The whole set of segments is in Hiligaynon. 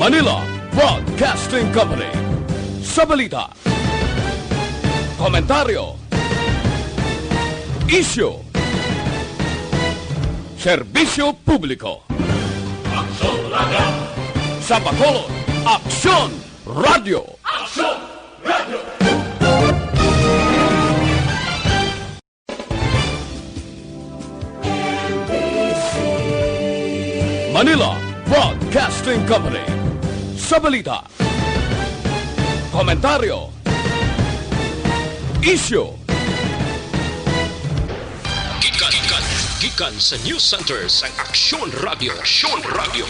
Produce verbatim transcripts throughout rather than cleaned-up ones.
Manila Broadcasting Company. Sa balita, komentaryo, isyu, serbisyo publiko. Aksyon Radio. Sa Bacolod, Aksyon Radio. Aksyon Radio. Manila Broadcasting Company. Sa balita, komentaryo, isyu. Gikan, gikan, gikan sa News Center sang Aksyon Radio. Aksyon Radio.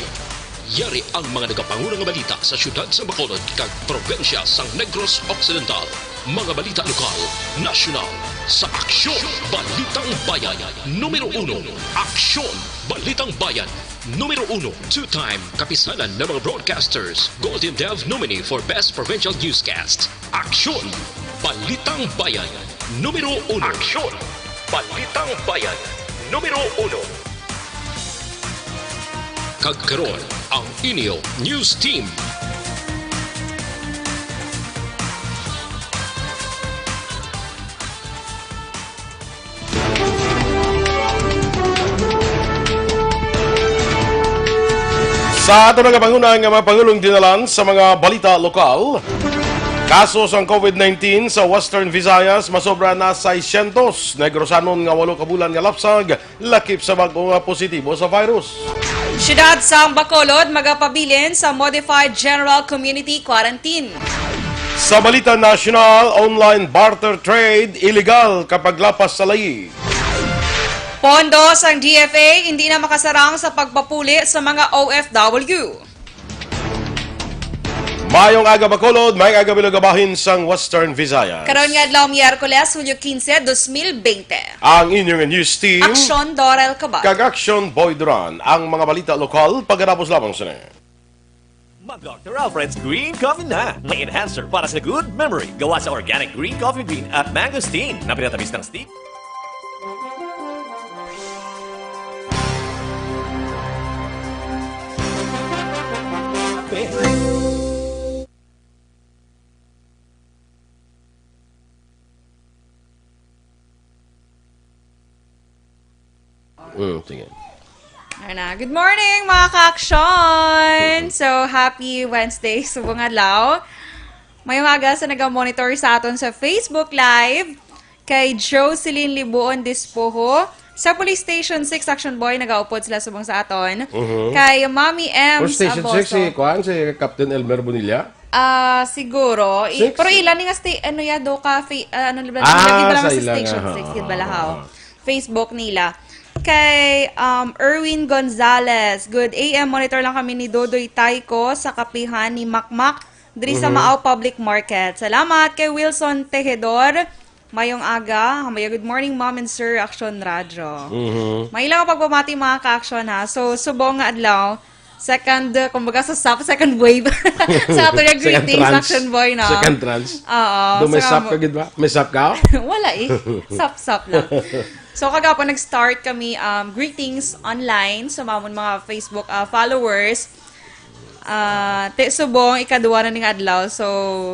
Yari ang mga nagapanguna nga balita sa siyudad sa Bacolod kag probinsya sang Negros Occidental. Mga balita lokal, nasyonal, sa Aksyon Balitang Bayan. Numero uno, Aksyon Balitang Bayan. Numero uno, two-time kapisanan ng mga broadcasters, Golden Dove nominee for Best Provincial Newscast. Aksyon Balitang Bayan. Numero uno. Aksyon Balitang Bayan. Numero uno. Kag karon, ang inyo news team. Sa ato nga panguna nga mga pangulong dinalan sa mga balita lokal, kaso sang COVID nineteen sa Western Visayas masobra na seiscientos. Negrosanon nga walo ka bulan nga lapsag lakip sa bag-o nga positibo sa virus. Siyudad sang Bacolod magapabilin sa modified general community quarantine. Sa balita nasyonal, online barter trade illegal kapag lapas sa layi. Pondo sang D F A hindi na makasarang sa pagpapuli sa mga O F W. Mayong aga, Bacolod. Mayong aga, bilog nga bahin sang Western Visayas. Karon nga adlaw, Miyerkules, Hulyo quince, dos mil veinte. Ang inyong news team, Aksyon, Dorel Cabal. Kag Aksyon, Boy Duran. Ang mga balita lokal, pagkatapos lamang sini. Mag Doctor Alfred's Green Coffee na. May enhancer para sa good memory. Gawa sa organic green coffee bean at mangosteen na pinatamis ng steam. Mm, sige. Ano na? Good morning, mga ka-aksyon! So, happy Wednesday, subong adlaw. Mayong aga sa naga-monitor sa aton sa Facebook Live. Kay Jocelyn Libuon Dispoho. Sa Police Station six, Action Boy, nagaupod sila subong sa aton. Mhm. Kay Mami M Police Station six, Aboso. Si Kuan, si Captain Elmer Bonilla? Ah, siguro. I-, Six? Pero ila ni nga sti-, ano ya, do ka, fi-, ah, ano, Ah, naging bala sa sa ila Station nga, six, oo, yun bala, oo, haw. Oo. Facebook nila. Kay, um, Erwin Gonzalez, "Good A M, monitor lang kami ni Dodoy Taiko sa kapihan ni Makmak diri sa Mhm. Maao Public Market." Salamat kay Wilson Tejedor. Mayong aga. Hamaya, good morning, Ma'am and Sir, Action Radio. Mhm. May ilang pagpamati, mga ka-action, ha. So, subong nga adlaw, second, uh, kumbaga, sa sap-, second wave. Sa ato yung Second greetings, tranche. Action Boy, no? Second tranche. Oo, Do may sa sap ka, gid ba? May sap ka? Wala eh. Sap-sap lang. So, kagapon, nag-start kami, um, greetings online sa mga, mga Facebook, uh, followers. Ah, ti subong, ikaduha na ning adlaw. So,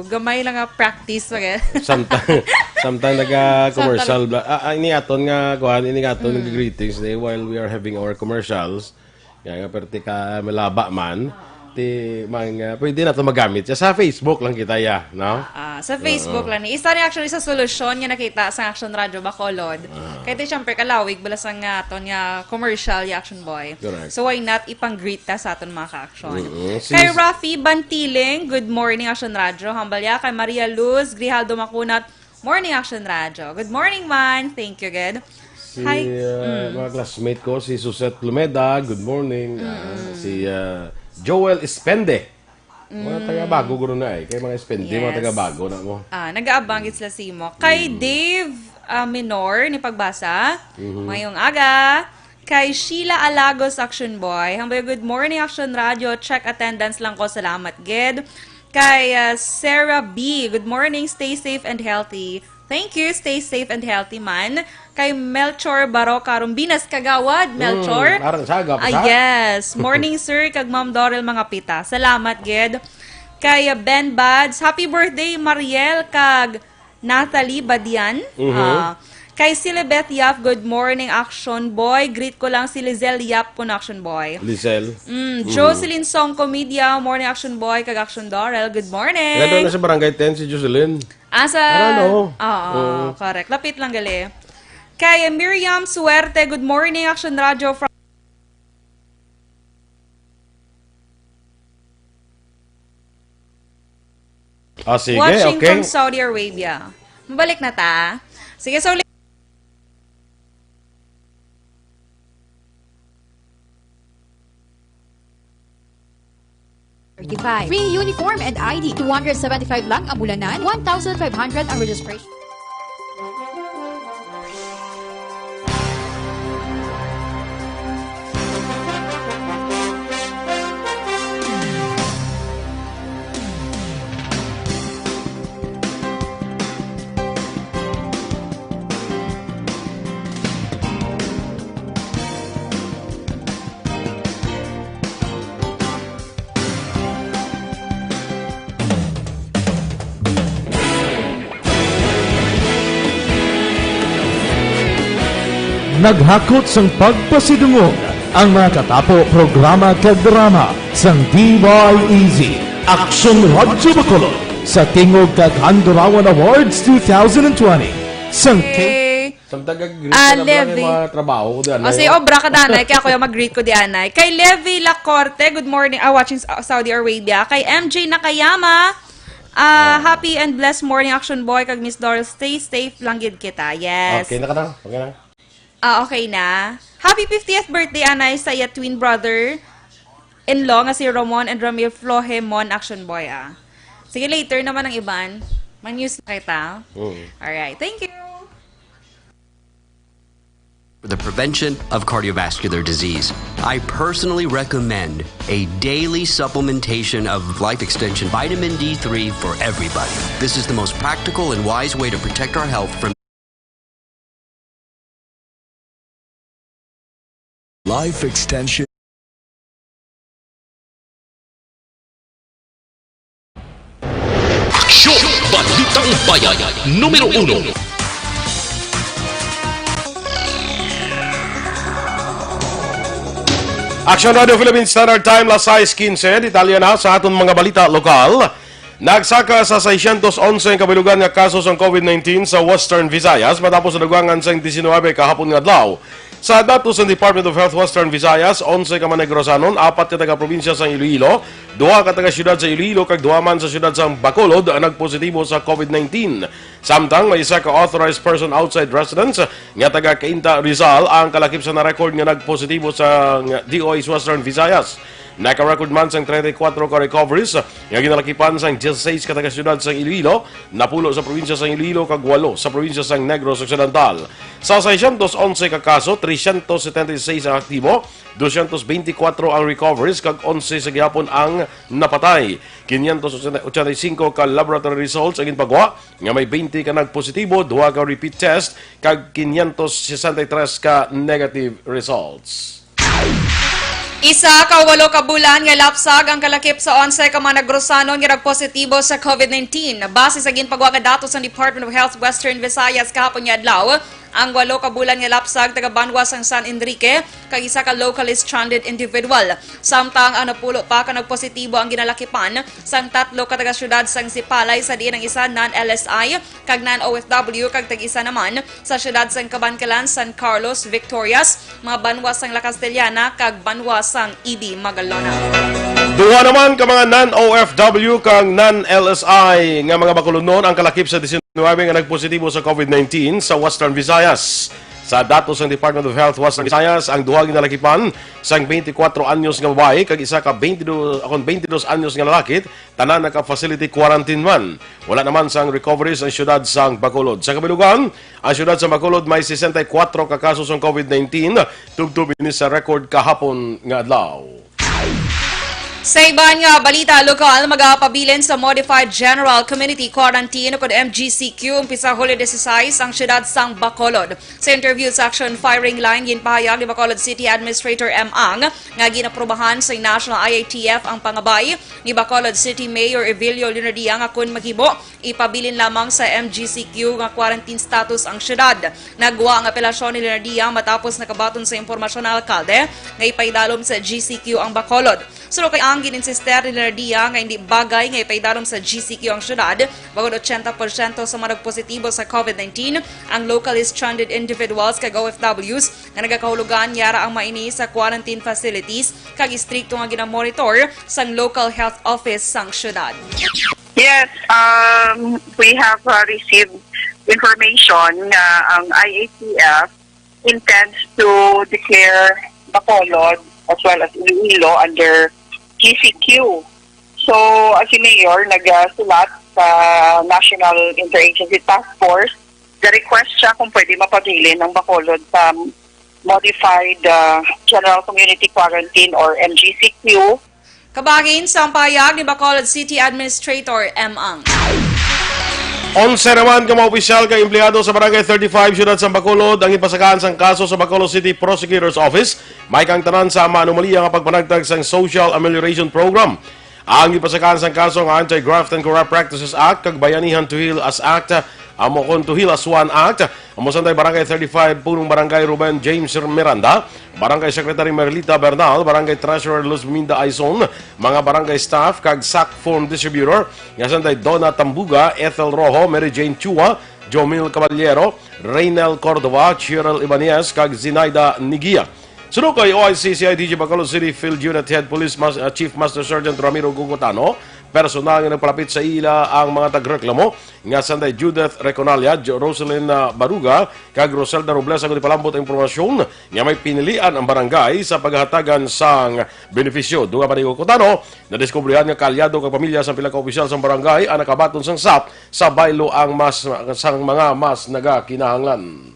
gamay lang nga practice, okay? Samtang, samtang naga-commercial Samtang bla-, ah, ah, ini aton nga, kuhan, ini aton nga Mm. greetings, eh, while we are having our commercials. Kaya nga, pero ti ka malaba man, ti, mang, ah, pwede na to magamit. Sa Facebook lang kita, ya, no? Ah, sa Facebook Oo. lang ni. Isa ni actually sa solusyon nga nakita sa Action Radio Bacolod. Ah. Kaya ti, syempre, kalawig, bala sa nga aton nga commercial, ya, Action Boy. Correct. So, why not ipang-greet ta sa aton mga ka-action? Mm-mm. Kay Sis- Rafi Bantiling, good morning, Action Radio. Hambal ya kay Maria Luz Grijaldo Macunat, morning, Action Radio. Good morning, man. Thank you, good. Si, Hi. uh, Mm. mga classmate ko, si Suzette Plumeda, good morning. Ah, Mm-mm. si, uh, Joel Espende. Mga Mm. taga-bago guro na eh. Kay mga Espende, mga Yes. taga-bago na mo. Ah, nag-aabang gid sila sa imo. Kay Mm. Dave, ah, Minor, ni pagbasa. Mhm. Mayong aga. Kay Sheila Alagos, Action Boy. Hambay, good morning, Action Radio. Check attendance lang ko. Salamat, gid. Kay, ah, Sarah B, good morning. Stay safe and healthy. Thank you. Stay safe and healthy man. Kay Melchor Baroca Rumbinas, Kagawad Melchor. Mm, arang saga pa Ah, sa? Yes. Morning, sir, kag Ma'am Dorel Mangapita. Salamat, gid. Kay Ben Bads, happy birthday, Mariel, kag Natalie Badian. Mhm. Ah, kay Silibeth Yap, good morning, Action Boy. Greet ko lang si Lizelle Yap po na Action Boy. Lizelle. Mm, Mhm. Jocelyn Song Comedia, morning, Action Boy, kag Action Dorel. Good morning. Nandun na sa Barangay ten si Jocelyn. Ah, sa Ano, no? Oo, Oo. correct. Lapit lang gali. Kay Miriam Suerte, good morning, Action Radio from Ah, sige, Watching okay. from Saudi Arabia. Mabalik na ta. Sige, so Thirty-five. Free uniform and I D. Two hundred seventy-five lang ang bulanan, one thousand five hundred ang registration. Naghakot sang pagpasidungog ang mga katapo, programa kag drama sang D Y E Z, Aksyon Radyo Bacolod, sa Tingog kag Handurawan Awards two thousand twenty. Sang K- Hey. Samtang kag Ah, ka na pala Levi. May mga trabaho ko dyan, O, ay, si oh. Obra ka danay, kaya ako yung mag-greet ko di anay. Kay Levi Lacorte, good morning. Ah, watching sa Saudi Arabia. Kay M J Nakayama, ah, Ah. happy and blessed morning, Action Boy, kag Miss Doris. Stay safe lang gid kita. Yes. Okay na ka na? Okay na? Ah, okay na. Happy fiftieth birthday, anay, sa iya twin brother in-law nga si Ramon and Ramil Flohemon, Action Boy, ah. Sige, later naman ang iban. Mag-news na kita. Mm. Alright. Thank you. For the prevention of cardiovascular disease, I personally recommend a daily supplementation of Life Extension Vitamin D three for everybody. This is the most practical and wise way to protect our health from Life Extension. Aksyon! Balitang Bayan, numero uno. Aksyon Radio Philippine Standard Time, las sais quince. Detalye na sa aton mga balita lokal. Nagsaka sa seiscientos onse ang kabilugan nga kaso sang COVID nineteen sa Western Visayas matapos sa dugangan sang diecinuebe kahapon nga adlaw. Sa datos sang Department of Health Western Visayas, onse ka mga Negrosanon, apat ka taga-probinsya sang Iloilo, duha ka taga-siyudad sa Iloilo, kag duha man sa siyudad sang Bacolod ang nagpositibo sa COVID nineteen. Samtang may isa ka authorized person outside residence nga taga Cainta, Rizal, ang kalakip sa na-record nga nagpositibo sa D O H Western Visayas. Naka-record man sang treinta y cuatro ka recoveries nga ginalakipan sang dieciséis ka taga-siyudad sang Iloilo, napulo sa probinsya sang Iloilo, kag walo sa probinsya sang Negros Occidental. Sa seiscientos onse ka kaso, trescientos setenta y seis ang aktibo, doscientos veinticuatro ang recoveries, kag onse sa gihapon ang napatay. Quinientos ochenta y cinco ka laboratory results ang ginpagwa, nga may twenty ka nagpositibo, duha ka repeat test, kag quinientos sesenta y tres ka negative results. Isa ka walo ka bulan nga lapsag ang kalakip sa onse ka mga Negrosanon nga nagpositibo sa COVID nineteen. Base sa ginpagwa nga datos sang Department of Health Western Visayas kahapon nga adlaw, ang walo ka bulan nga lapsag taga banwa sang San Enrique, kag isa ka locally stranded individual. Samtang ang napulo pa ka nagpositibo ang ginalakipan sang tatlo ka taga-siyudad sang Sipalay, sa diin ang isa non-L S I kag non-O F W, kag tag-isa naman sa siyudad sang Kabankalan, San Carlos, Victorias, mga banwa sang La Castellana, kag banwa sang E B Magalona. Duha naman ka mga non-O F W kag non-L S I nga mga Bacolodnon ang kalakip sa diecinuebe nga nagpositibo sa COVID nineteen sa Western Visayas. Sa datos sang Department of Health Western Visayas, ang duha ginalakipan sang twenty-four anyos nga babayi kag isa ka twenty-two, akon, twenty-two anyos nga lalaki, tanan naka-facility quarantine man. Wala naman sang recoveries ang siyudad sang Bacolod. Sa kabilugan, ang siyudad sa Bacolod may sesenta y kuwatro ka kaso sang COVID nineteen, tubtob ini sa record kahapon nga adlaw. Sa iban nga balita lokal, magapabilin sa Modified General Community Quarantine o kon M G C Q umpisa Hulyo disisais ang siyudad sang Bacolod. Sa interview sa Action Firing Line, ginpahayag ni Bacolod City Administrator M. Ang nga ginaprubahan sa National I A T F ang pangabay ni Bacolod City Mayor Evilio Leonardia nga kon maghimo, ipabilin lamang sa M G C Q nga quarantine status ang siyudad. Nagwa ang apelasyon ni Leonardia matapos nakabaton sa impormasyon ang alkalde nga ipaidalom sa G C Q ang Bacolod. Suno kay ang gin-insister ni Leonardia nga hindi bagay nga ipaidalom sa G C Q ang siyudad, bangod ochenta porsyento sa mga nagpositibo sa COVID nineteen ang locally stranded individuals kag O F Ws nga nagakahulugan yara ang maini sa quarantine facilities kag istrikto nga ginamonitor sang local health office sang siyudad. Yes, um, we have uh, received information nga ang I A T F intends to declare Bacolod as well as Iloilo under G C Q. So, as si Mayor, nagsulat sa National Interagency Task Force, the request siya kung pwede mapabilin ang Bacolod sa Modified uh, General Community Quarantine or M G C Q. Kabahin sa pahayag ni Bacolod City Administrator M. Ang. Onse naman ka mga opisyal kag empleyado sa Barangay thirty-five, Siyudad sang Bacolod, ang ipasakaan sang kaso sa Bacolod City Prosecutor's Office, may kang tanan sa maanomalya nga pagpanagtag sang Social Amelioration Program. Ang ipasakaan sang kaso nga Anti-Graft and Corrupt Practices Act kag Bayanihan to Heal as Act, amo kon to Heal as One Act, amo sanday Barangay thirty-five, Punong Barangay Ruben James Miranda, Barangay Secretary Merlita Bernal, Barangay Treasurer Luzminda Aison, mga barangay staff kag sack form distributor nga sanday Donna Tambuga, Ethel Rojo, Mary Jane Chua, Jomil Caballero, Reynel Cordova, Cheryl Ibanez, kag Zinaida Nigia. Suno kay O I C C I D G Bacolod City Field Unit Head Police Mas-, uh, Chief Master Sergeant Ramiro Gugutano, personal nga nagpalapit sa ila ang mga tagreklamo nga sanday Judith Reconalia, Jo-, Roselyn, uh, Baruga, kag Roselda Robles ang ipalambot ang impormasyon nga may pinilian ang barangay sa paghatagan sang benepisyo. Dugang pa ni Gugutano, nadiskubrihan nga kaalyado kag pamilya sang pila ka opisyal sang barangay ang nakabaton sang sap sa baylo ang mas, sang mga mas nagakinahanglan.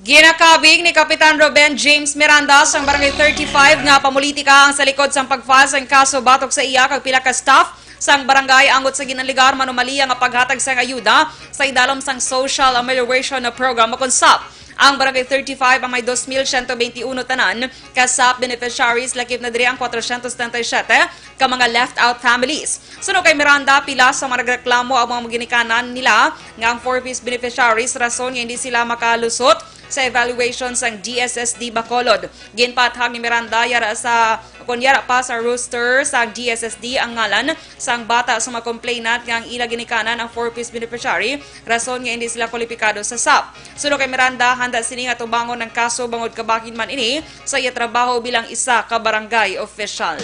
Ginakabig ni Kapitan Ruben James Miranda sang Barangay thirty-five nga pamulitika ang sa likod sang pag-file sang kaso batok sa iya kag pila ka staff sang barangay angot sa ginaligar manumalia nga paghatag sang ayuda sa idalom sang Social Amelioration Program o kon sap. Ang Barangay thirty-five ang may dos mil siyento benti uno tanan ka sap beneficiaries, lakip na diri ang kwatrosyentos setenta y siyete ka mga left out families. Suno kay Miranda, pila sa mga nagreklamo ang mga ginikanan nila nga ang four Ps beneficiaries rason nga hindi sila makalusot sa evaluation sang D S S D Bacolod. Ginpaathag ni Miranda yara sa, kon yara pa sa roster sang D S S D ang ngalan sang bata sa mga complainant nga ang ila ginikanan ang four Ps beneficiary, rason nga hindi sila kwalipikado sa sap. Suno kay Miranda, handa sini nga tubangon ang kaso bangod kabahin man ini sa iya trabaho bilang isa ka barangay official.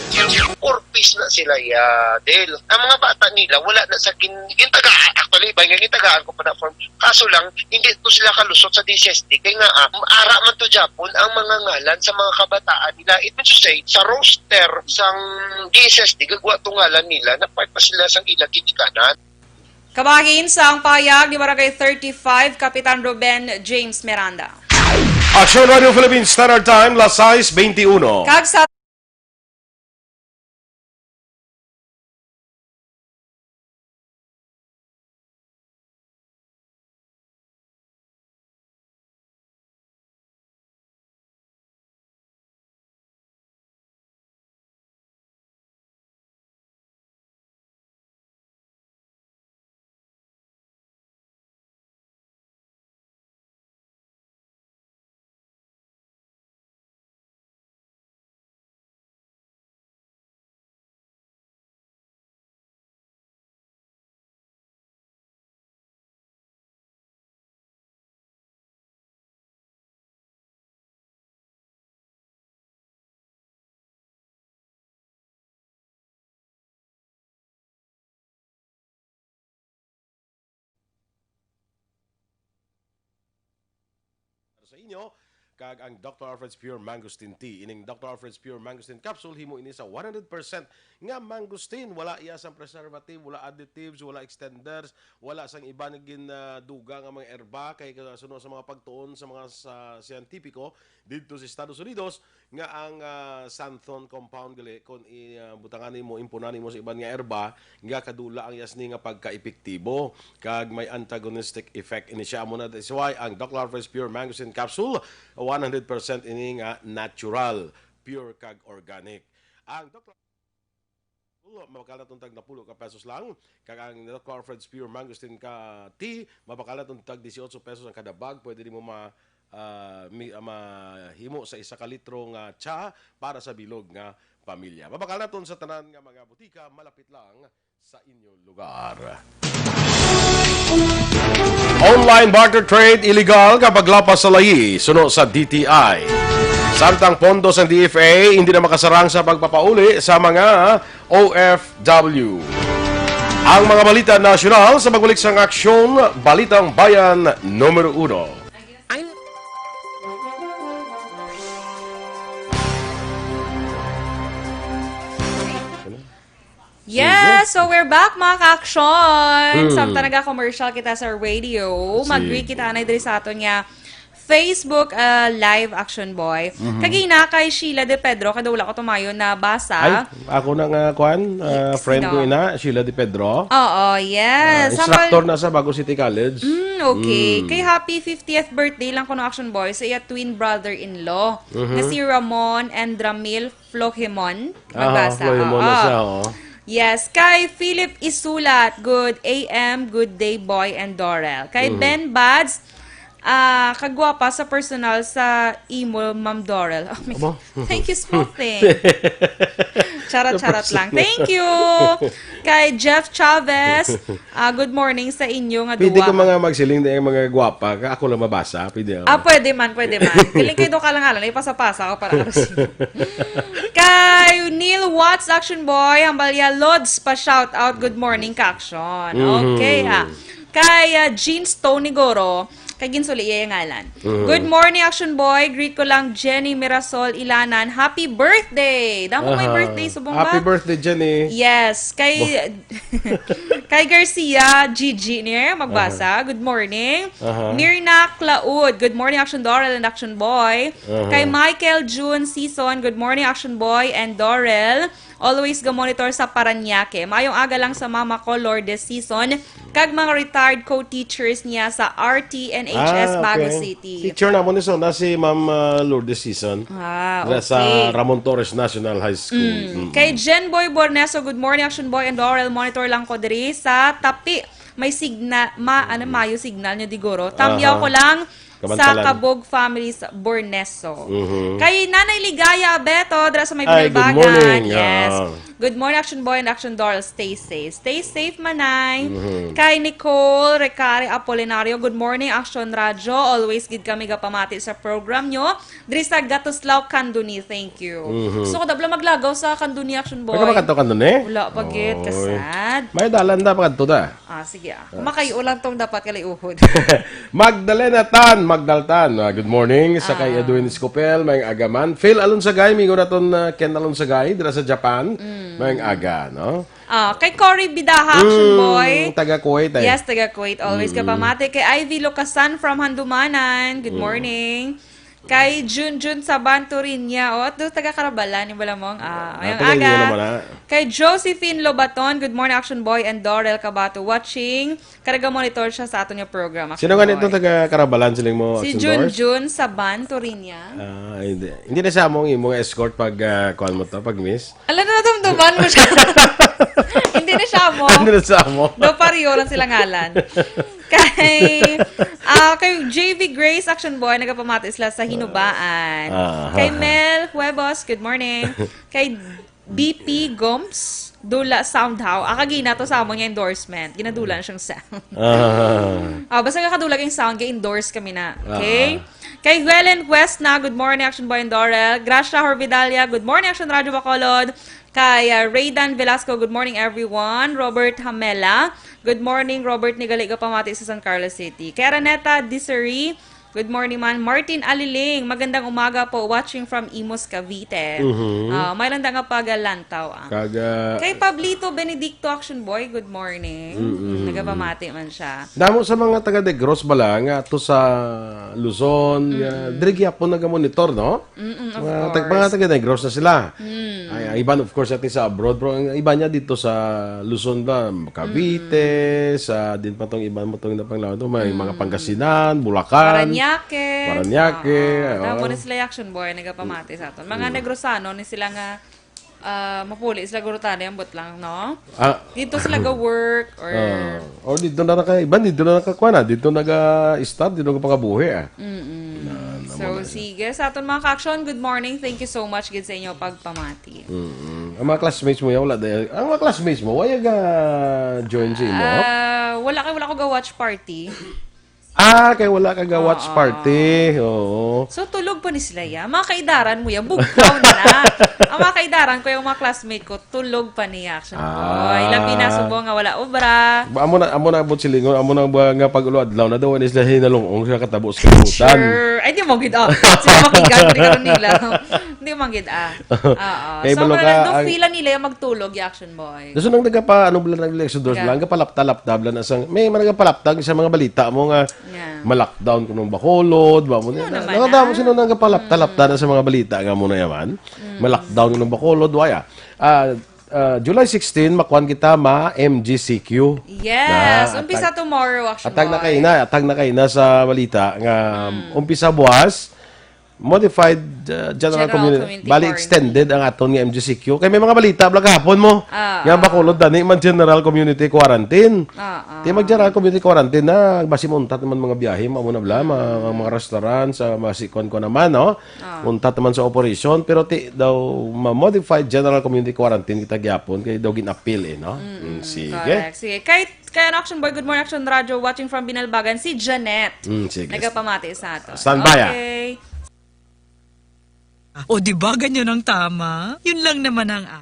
Four Ps na sila, ya, Del. Ang mga bata nila, wala na sa gin-, gintagaan. Actually, iba nga gintagaan ko pa na form. Kaso lang, hindi to sila kalusot sa D S S D. Kaya nga, ah, ara man to, Japon, ang mga ngalan sa mga kabataan nila. It means to say, sa roster sang D S S D, gagwa to ngalan nila, na part pa sila sang ilang ginikanan. Kabahin sa ang pahayag ni Barangay thirty-five, Kapitan Ruben James Miranda. Action Radio Philippines Standard Time, las sais benti uno. Kag sa Sa inyo, Kag ang Doctor Alfred's Pure Mangosteen Tea. Ining Doctor Alfred's Pure Mangosteen Capsule, himo ini sa one hundred percent nga mangosteen. Wala iya sang preservative, wala additives, wala extenders, wala sang iba nga gin, ah, duga nga mga erba. Kay, ah, suno sa mga pagtuon sa mga sa siyentipiko didto sa Estados Unidos, nga ang, ah, xanthone compound gali, kung i-, ah, butangan nimo, impunan nimo sa iban nga erba, nga kadula ang iya sini nga pagkaepektibo, kag may antagonistic effect ini siya. Amo na, that's why ang Doctor Alfred's Pure Mangosteen Capsule, one hundred percent ini nga natural, pure kag organic. Ang Doctor mabakal naton tag napulo ka pesos lang, kag ang Doctor Alfred's Pure Mangosteen ka tea, mabakal naton tag dieciocho pesos ang kada bag. Pwede nimo ma-, ah, mi-, ah, mahimo sa isa ka litro nga tsa para sa bilog nga pamilya. Mabakal naton sa tanan nga mga butika malapit lang sa inyo lugar. Online barter trade illegal kapag lapas sa layi, suno sa D T I. Samtang pondo sang D F A hindi na makasarang sa pagpapauli sa mga O F W. Ang mga balita nasyonal sa pagbalik sang Aksyon, Balitang Bayan numero uno. Ang Yes, so we're back, mga ka-aksyon. Mm. Samtang naga-commercial kita sa radio, Sige. Mag-greet kita anay diri sa aton nga Facebook, ah, live, Action Boy. Mhm. Kagina kay Sheila De Pedro, kada wala ko tumayo na basa. Ay, ako na nga, kwan, ah, Y-, friend ko sino? ina, Sheila De Pedro. Oo, yes. Ah, instructor na sa Bago City College. Mm, okay. Mm. Kay happy fiftieth birthday lang kuno, Action Boy, sa iya twin brother-in-law Mhm. na si Ramon and Ramil Flohimon. Aha, Magbasa. Flohimon na Oo. siya, oh. Yes. Kay Philip Isulat, good A M, good day, boy and Dorel. Kay Mhm. Ben Bads, ah, kagwapa sa personal sa imo, Ma'am Dorel. Oh my Abo. Thank you, small thing. Charot-charot lang. Thank you. Kay Jeff Chavez, ah, good morning sa inyo nga Pwede duwa. ko mga magsiling na yung mga gwapa, ka ako lang mabasa, pwede ako. Ah, pwede man, pwede man. Piling kayo doon ka lang, alam, ipasa-pasa ko para ano. Kay Neil Watts, Action Boy, Hambalya Lods, pa shout out. Good morning, ka-action. Okay, Mhm. ah. Kay, ah, Jean Stone Nigoro, kay ginsuli iya yung ngalan. Mhm. Good morning, Action Boy. Greet ko lang Jenny Mirasol Ilanan. Happy birthday! Damo may Aha. Birthday subong Happy ba? Birthday, Jenny. Yes, kay kay Garcia, Gigi Nier, magbasa. Good morning. Aha. Mirna Claud, good morning, Action Dorel and Action Boy. Aha. Kay Michael June Season, good morning, Action Boy and Dorel. Always ga-monitor sa Parañaque. Mayong aga lang sa mama ko, Lourdes Season, kag mga retired co-teachers niya sa R T N H S Ah, Bago okay. City. Teacher na mo ni Sona, si Ma'am, ah, Lourdes Season. Ah, Dira okay. Sa Ramon Torres National High School. Mm. Mm. Kay Jen Boy Borneso, good morning, Action Boy and Dorel. Monitor lang ko diri sa Tapi. May signal, ma, ano, mayo signal nyo diguro. Tamyaw Aha. ko lang sa Kamantalan. Kabog family sa Borneso. Mhm. Kay Nanay Ligaya Abeto, dira sa may Ay, good Binalbagan. Morning. Yes. Ah. Good morning, Action Boy and Action Doll. Stay safe. Stay safe, Manay. Mhm. Kay Nicole Recare Apolinario, good morning, Action Radio. Always gid kami gapamati sa program nyo. Diri sa Gatuslao, Candoni. Thank you. Mhm. So, kadabla maglagaw sa Candoni, Action Boy. Pagka makadto Candoni? Wala pa gid. Oy. Kasad. May dalan da, pakadto da. Ah, sige ah. Kumakayo lang tong dapat kaliuhod. Magdalena Tan, Magdaltan. Ah, good morning sa kay Ah. Edwin Escopel, may agaman. Phil Alonsagay, migo naton, ah, Ken Alonsagay, dira sa Japan. Mm. May aga, no? Ah, kay Cory Bidaha, Action Mm, Boy. Taga Kuwait, eh. Yes, taga Kuwait. Always Mm. kapamati. Kay Ivy Locasan from Handumanan. Good Mm. Morning. Kay Junjun Saban Turinya. O, at doon taga Karabalan, yung Balamong. Ah, Ah, ngayong taga inyo aga. Naman, ah. Kay Josephine Lobaton. Good morning, Action Boy and Dorel Kabato. Watching. Karaga monitor siya sa aton nga program. Sino nga nito taga Karabalan, siling mo, Si Action Jun Boy? Jun Saban Turinya. Ah, hindi. Hindi na sa among imong escort pag, ah, kuwan mo to, pag miss. Alam na natumtuman mo siya. Hindi na siya mo. Hindi na sa amo. Do pareho lang sila ngalan. Kay, ah, kay J V Grace, Action Boy, nagapamati sila sa Hinubaan. Ah, Kay ah. Mel Huevos, good morning. Kay B P Gomes, Dula Sound How. Ah, kagina to sa amon nga endorsement. Ginadula na siyang sound. Ah. Ah, basta nga kadula kay sound, ga-endorse kami na. Okay? Ah. Kay Helen West na, good morning, Action Boy and Dorel. Gracia Horvidalia, good morning, Action Radio Bacolod. Kay, ah, Raydan Velasco, good morning, everyone. Robert Hamela, good morning, Robert Nigali, gapamati sa San Carlos City. Kay Araneta Diseri, Good morning man. Martin Aliling, magandang umaga po. Watching from Imus, Cavite. Mhm. Ah, may landa nga pagalantaw, ah. Kag, ah, Kay Pablito Benedicto, Action Boy, good morning. Mm-mm. Mm, nagapamati man siya. Damo sa mga taga Negros bala nga to sa Luzon, nga Mm. diri gyapon nagamonitor, no? Mm-mm, of Mga tag-, mga course. taga Negros na sila. Mm. Ay, ang iban, of course, ati sa abroad, pero ang iba niya dito sa Luzon ba, Cavite, Mm. sa din pa tong iban mo tong napanglawan to, may mga Mm. Pangasinan, Bulacan, Parañaque. Parañaque, Oo. Tama oo. ni sila, Action Boy, nagapamati sa aton. Mga Mm. Negrosano ni sila nga, ah, mapuli sila gurutani, ambot lang, no? Ah. Dito sila ga-work or Ah. Or dito na naka-, iban dito na nakakuha na, dito naga-start, dito nagapakabuhi, ah. Mm-mm. Na, na So, mo na siya. sige. Sa aton mga ka-action, good morning. Thank you so much gid sa inyo pagpamati. Mm-mm. Ang mga classmates mo yan, wala dahil. Ang mga classmates mo, wala ga-join sa imo? Ah, wala kay, wala ko ga-watch party. Ah, kay wala ka ga-watch Oo. party. Oo. So, tulog pa ni sila, ya. Mga kaidaran mo, ya. Bugtaw na. Ang mga kaidaran ko, yung mga classmate ko, tulog pa ni Action Ah. Boy. Labi na subong nga wala obra. Ba, amo na, amo na abot silingon, amo na ba nga pag-ulo adlaw na daw, ni sila hinalong-ong sa katabo sa kalibutan. Sure. Ay, di mo gid, ah. Sila makigan, di karon nila. Di mo gid, ah. Oo. Kay So, balo wala ka, nang ang dufila nila yung magtulog, ya, Action Boy. Gusto nang nagapa, ano, bala, nag-exodus Nga. lang, nagapalapta-lapta, bala na sang, may, may nagapalapta sa mga balita mo nga Yeah. ma-lockdown kuno ang Bacolod, ba mo Sino na, naman, nakadamo ah? sino nang gapalapta-lapta Mm. na sa mga balita nga mo na yaman. Mm. Ma-lockdown kuno ang Bacolod, waya. Ah, ah, July sixteen, makuan kita ma M G C Q. Yes, Na, umpisa atag, tomorrow, Action atag na Boy. kaina, atag na kaina sa balita nga Mm. umpisa buwas, modified, uh, general General community. community Bali, quarantine. extended ang aton nga M G C Q. Kay may mga balita bala kahapon mo. Ah, Nga ah. Bacolod, dani man general community quarantine. Ah, ah. Di mag-general community quarantine na, basi mauntat naman mga biyahe, mao na bala, mga, Mm. mga restaurant, sa mga sikon ko naman, no? Ah. Untat naman sa operation, pero ti daw ma-modified general community quarantine kita gyapon, kay daw gin-appeal eh, no? Mm, Mm, sige. correct. Sige. Kay, kay ano, Action Boy, good morning, Action Radio, watching from Binalbagan, si Janet. Mm, sige. Nagapamati sa ato. Standby, ah. Okay. O, di ba ganyan ang tama? Yun lang naman ang a-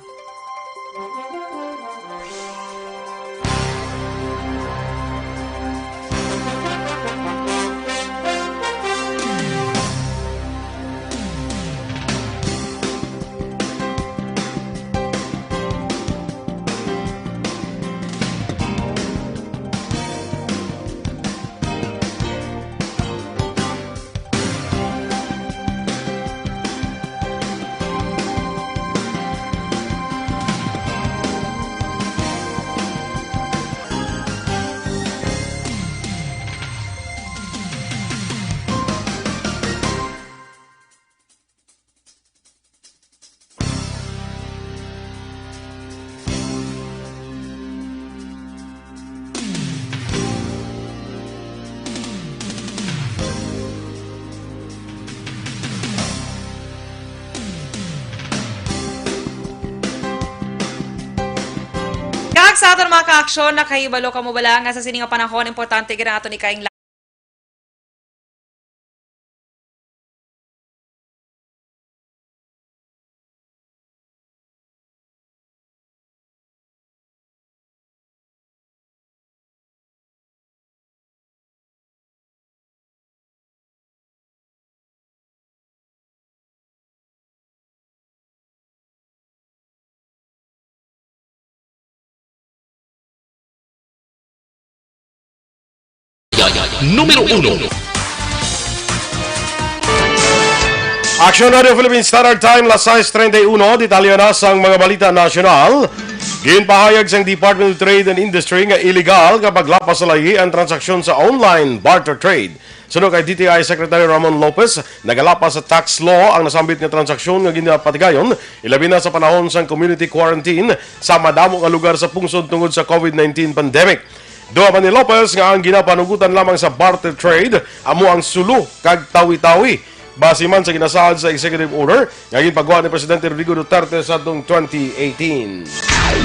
Kag sa aton mga ka-aksyon, nakahibalo kamo bala nga sa sini nga panahon, importante gid ang aton ikaing Numero uno. Action Radio Philippine Standard Time, las sais treinta y uno. Detalye na sang mga balita nasyonal. Ginpahayag sang Department of Trade and Industry nga illegal nga paglapas sa layi ang transaksyon sa online barter trade. Suno kay D T I Secretary Ramon Lopez, nagalapas sa tax law ang nasambit nga transaksyon nga ginapatigayon, ilabi na sa panahon sang community quarantine sa madamo nga lugar sa pungsod tungod sa COVID nineteen pandemic. Duha man ni Lopez nga ang ginapanugutan lamang sa barter trade amo ang sulo kag tawi-tawi. Base man sa ginasaad sa executive order nga ginpagwa ni Presidente Rodrigo Duterte sa atong twenty eighteen.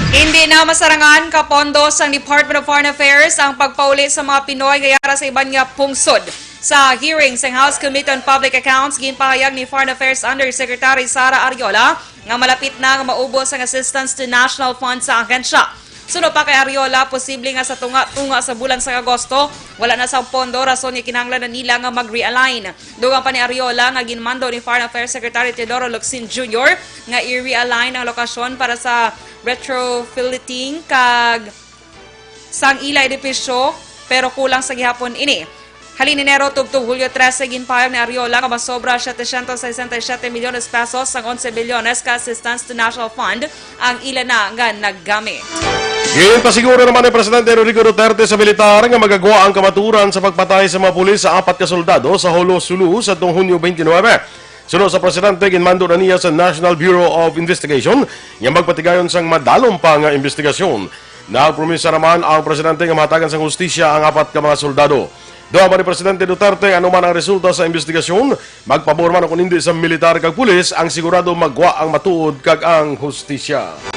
Hindi na masarangan ka pondo sang Department of Foreign Affairs ang pagpauli sa mga Pinoy nga yara sa iban nga pungsod. Sa hearing sang House Committee on Public Accounts, ginpahayag ni Foreign Affairs Undersecretary Sara Arriola nga malapit na nga maubos ang assistance to national fund sa ahensya. Suno pa kay Arriola, posible nga sa tunga-tunga sa bulan sa Agosto, wala na sang pondo, rason nga kinahanglan na nila nga mag-realign. Dugang pa ni Arriola nga ginmando ni Foreign Affairs Secretary Teodoro Locsin Junior nga i-realign ang lokasyon para sa retrofitting kag sang ila edipisyo, pero kulang sa gihapon ini. Halin Enero tubtob Hulyo trese, ginpahayag ni Arriola nga masobra setecientos sesenta y siete milyones pesos sang onse bilyones ka assistance to National Fund ang ila na nga naggamit. Ginpasiguro naman ni Presidente Rodrigo Duterte sa militar nga magagwa ang kamaturan sa pagpatay sa mga pulis sa apat ka soldado sa Jolo, Sulu sadtong Hunyo twenty-nine. Suno sa presidente, ginmando na niya sa National Bureau of Investigation nga magpatigayon sang madalom pa nga investigasyon. Nagpromisa naman ang presidente nga mahatagan sang hustisya ang apat ka mga soldado. Dugang pa ni Presidente Duterte, ano man ang resulta sa investigasyon, magpabor man o kon indi sa militar kag pulis, ang sigurado magwa ang matuod kag ang hustisya.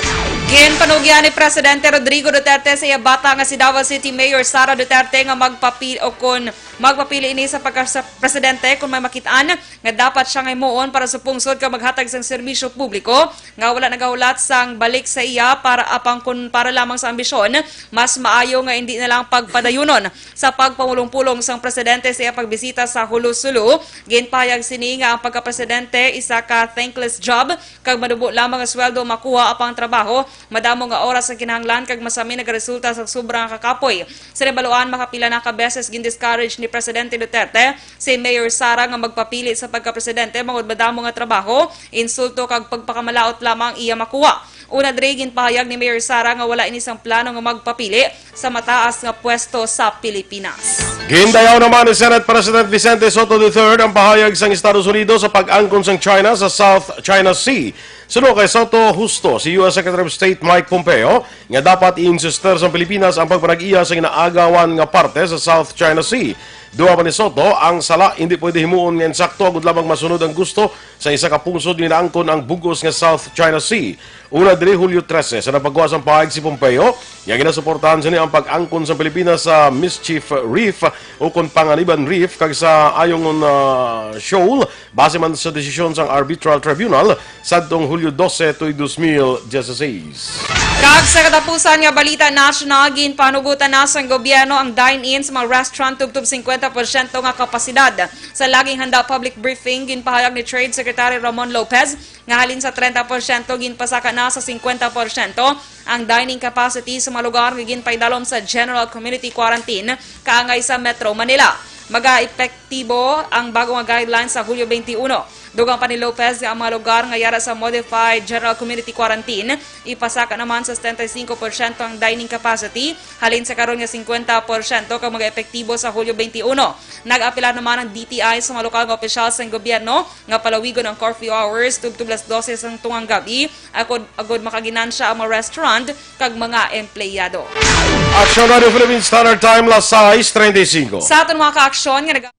Ginpanugyan ni Presidente Rodrigo Duterte sa iya bata nga si Davao City Mayor Sara Duterte nga magpapi-, o kon magpapili ini sa pagka-, sa presidente kung may makit-an nga dapat siya nga himuon para sa pungsod kag maghatag sang serbisyo publiko nga wala nagahulat sang balik sa iya para apang kun para lamang sa ambisyon, mas maayo nga indi na lang pagpadayunon sa pagpamulong-pulong sang presidente sa iya pagbisita sa Jolo, Sulu. Ginpahayag sini nga ang pagkapresidente isa ka thankless job kag manubo lamang nga sweldo makuha apang trabaho madamo nga oras ang kinahanglan kag masami nagaresulta sa sobra nga kakapoy. Sa nabaluan, makapila na ka beses gin-discourage ni Presidente Duterte si Mayor Sara nga magpapili sa pagkapresidente bangod madamo nga trabaho, insulto kag pagpakamalaut lamang ang iya makuha. Una diri, ginpahayag ni Mayor Sara nga wala ini sang plano nga magpapili sa mataas nga pwesto sa Pilipinas. Gindayaw naman ni Senate President Vicente Sotto the third ang pahayag sang Estados Unidos sa pag-angkon sang China sa South China Sea. Suno kay Sotto, husto si U S Secretary of State Mike Pompeo nga dapat i-insister sang Pilipinas ang pagpanag-iya sa ginaagawan nga parte sa South China Sea. Dugang pa ni Sotto, ang sala indi pwede himuon nga insakto agud lamang masunod ang gusto sa isa ka pungsod nga inaangkon ang bug-os nga South China Sea. Una diri, Hulyo trese, sa nagpagwa sang pahayag si Pompeo nga ginasuportahan sini ang pag-angkon sang Pilipinas sa Mischief Reef o kon Panganiban Reef kag sa Ayungin, ah, Shoal, base man sa desisyon sang Arbitral Tribunal sadtong Hulyo dose tuig dos mil diyasiseis. Kag sa katapusan nga balita nasyonal, ginpanugutan na sang gobyerno ang dine-in sa mga restaurant tubtob singkwenta porsyento nga kapasidad. Sa laging handa public briefing, ginpahayag ni Trade Secretary Ramon Lopez nga halin sa trenta porsyento, ginpasaka na sa singkwenta porsyento ang dining capacity sa mga lugar nga ginpaidalom sa general community quarantine kaangay sa Metro Manila. Magaepektibo ang bago nga guidelines sa Hulyo twenty-one. Dugang pa ni Lopez nga ang mga lugar nga yara sa modified general community quarantine, ipasaka naman sa setenta y cinco porsyento ang dining capacity, halin sa karon nga singkwenta porsyento kag magaepektibo sa Hulyo twenty-one. Nag-apelar naman ang D T I sa mga lokal nga opisyal sang gobyerno nga palawigon ang curfew hours tubtob las dose sang tungang gab-i, agod, agod makaginansya ang mga restaurant kag mga empleyado. Aksyon Radio Philippine Standard Time, las sais treinta y cinco. Sa aton mga kaaksyon nga nag-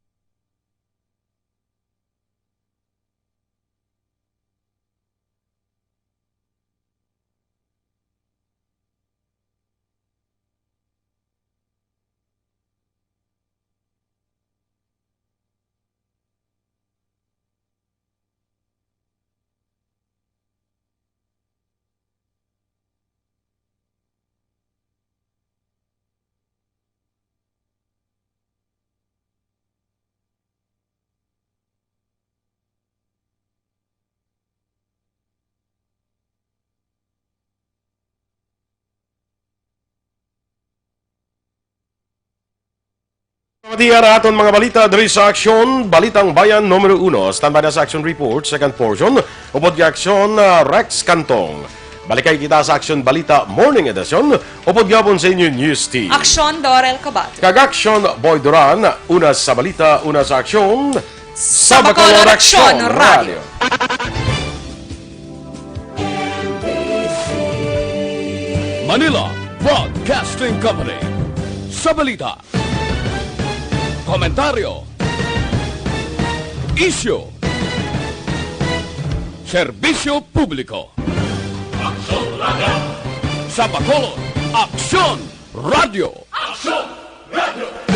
Pamatian ang aton mga balita diri sa Aksyon, Balitang Bayan numero uno. Standby na sa Aksyon Report, second portion. Upod kay Aksyon, ah, Rex Cantong. Balikay kita sa Aksyon Balita Morning Edition. Upod gihapon sa inyo News Team. Aksyon, Dorel Cabal. Kag Aksyon, Boy Duran. Una sa balita, una sa aksyon. Sa Bacolod, Aksyon Radio. Manila Broadcasting Company. Sa balita, komentaryo, isyu, serbisyo publiko. Aksyon Radio. Sa Bacolod, Aksyon Radio. Aksyon Radio.